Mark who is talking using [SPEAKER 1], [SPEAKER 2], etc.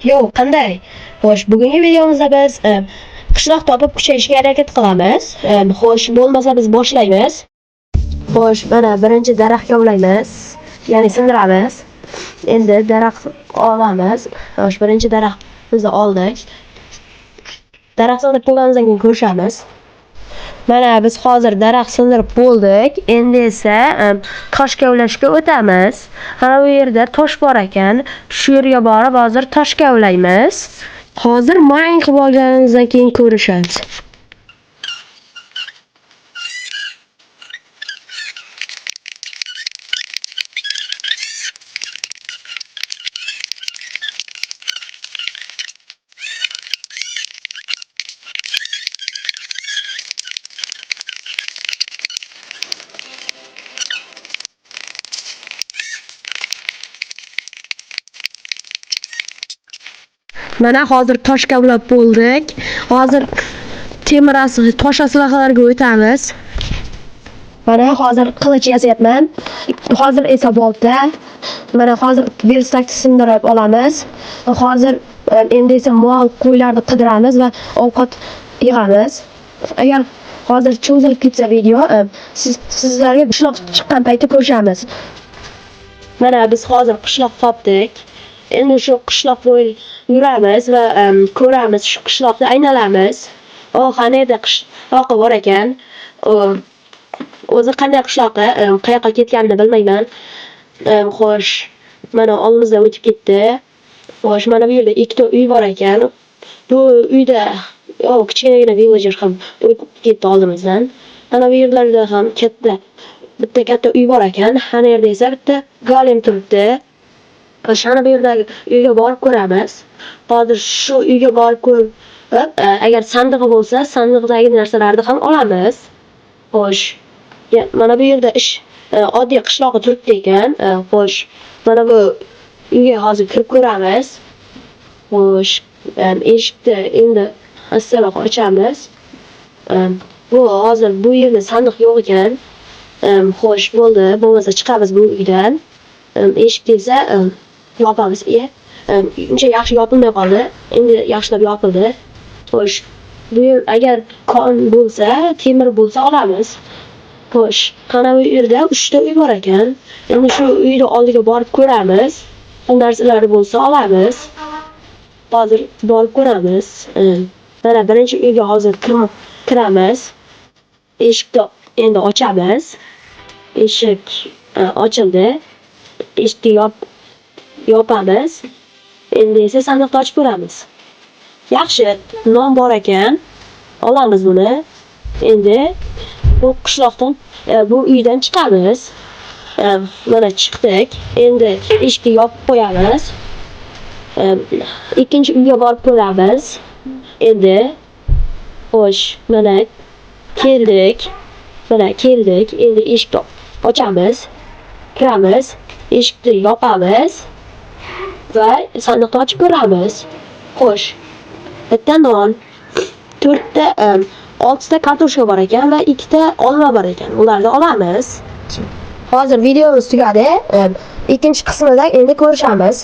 [SPEAKER 1] Yo'q, qanday? Xo'sh, bugungi videomizda biz qishloq topib kuchayishga harakat qilamiz. Xo'sh, bo'lmasa biz boshlaymiz. Xo'sh, mana birinchi daraxt kovlaymiz, ya'ni sindiramiz. Endi daraxt olamiz. Xo'sh, birinchi daraxtimizni oldik. Daraxt sindirib bo'lganimizdan keyin ko'rishamiz. Mana biz hozir daraxt sindirib bo'ldik. Endi esa tosh kavlashga o'tamiz. Mana bu yerda tosh bor ekan. Shu yerga borib hozir tosh kavlaymiz. Hozir mayn qilib olganimizdan keyin ko'rishamiz. Mana hozir tosh kavlab bo'ldik. Hozir temir tosh aslahalarga o'tamiz. Mana hozir qilich yasayapman. Hozir esa bolta. Mana hozir verstakni sindirib olamiz. Hozir endi esa mol qo'ylarni qidiramiz va ovqat yig'amiz. Agar hozir cho'zilib ketsa video, sizlarga qishloq chiqqan payti ko'rishamiz. Mana biz hozir qishloq topdik. Endi shu qishloq bo'yi yuramiz va ko'ramiz, shu qishloqni aylanamiz. Qani yerda qishloqi bor ekan. O'zi qanday qishloqi, qayoqqa ketganini bilmayman. Xo'sh, mana oldimizdan o'tib ketdi. Xo'sh, mana bu yerda ikkita uy bor ekan. Bu uyda kichkinagina villager ham o'tib ketdi oldimizdan. Mana bu yerlarda ham katta bitta katta uy bor ekan. Ana yerda esa bitta golem turibdi. Xo'sh, ana bu yerdagi uyga borib ko'ramiz. Hozir shu uyga borib ko'rib, agar sandig'i bo'lsa, sandiqdagi narsalarni ham olamiz. Xo'sh, mana bu yerda oddiy qishlog'i turibdi ekan. Xo'sh, mana bu uyga hozir kirib ko'ramiz. Xo'sh, eshikni endi astaroq ochamiz. Bu hozir bu yerda sandiq yo'q ekan. Xo'sh, bo'ldi. Bo'lmasa chiqamiz bu uydan. Eshikni esa yopamiz. Uncha yaxshi yopilmay qoldi. Endi yaxshilab yopildi. Xo'sh, bu yer agar kon bo'lsa, temir bo'lsa olamiz. Xo'sh, mana bu yerda 3 ta uy bor ekan. Endi shu uyni oldiga borib ko'ramiz. Bu narsalar bo'lsa olamiz. Hozir borib ko'ramiz. Mana birinchi uyga hozir kiramiz. Eshikni endi ochamiz. Eshik ochildi. Eshikni yopamiz. Endi esa sandiqni ochib ko'ramiz. Yaxshi, non bor ekan. Olamiz buni. Endi bu qishloqdan, bu uydan chiqamiz. Mana chiqdik. Endi eshikni yopib qo'yamiz. Ikkinchi uyga borib ko'ramiz. Endi xo'sh, mana keldik. Mana keldik. Endi eshikni ochamiz. Kiramiz. Eshikni yopamiz va sandiqni ochib ko'ramiz. Xo'sh, bitta non, 4ta, 6ta kartoshka bor ekan va 2ta olma bor ekan. Ularni olamiz. Hozir videomiz tugadi. Ikkinchi qismida endi ko'rishamiz.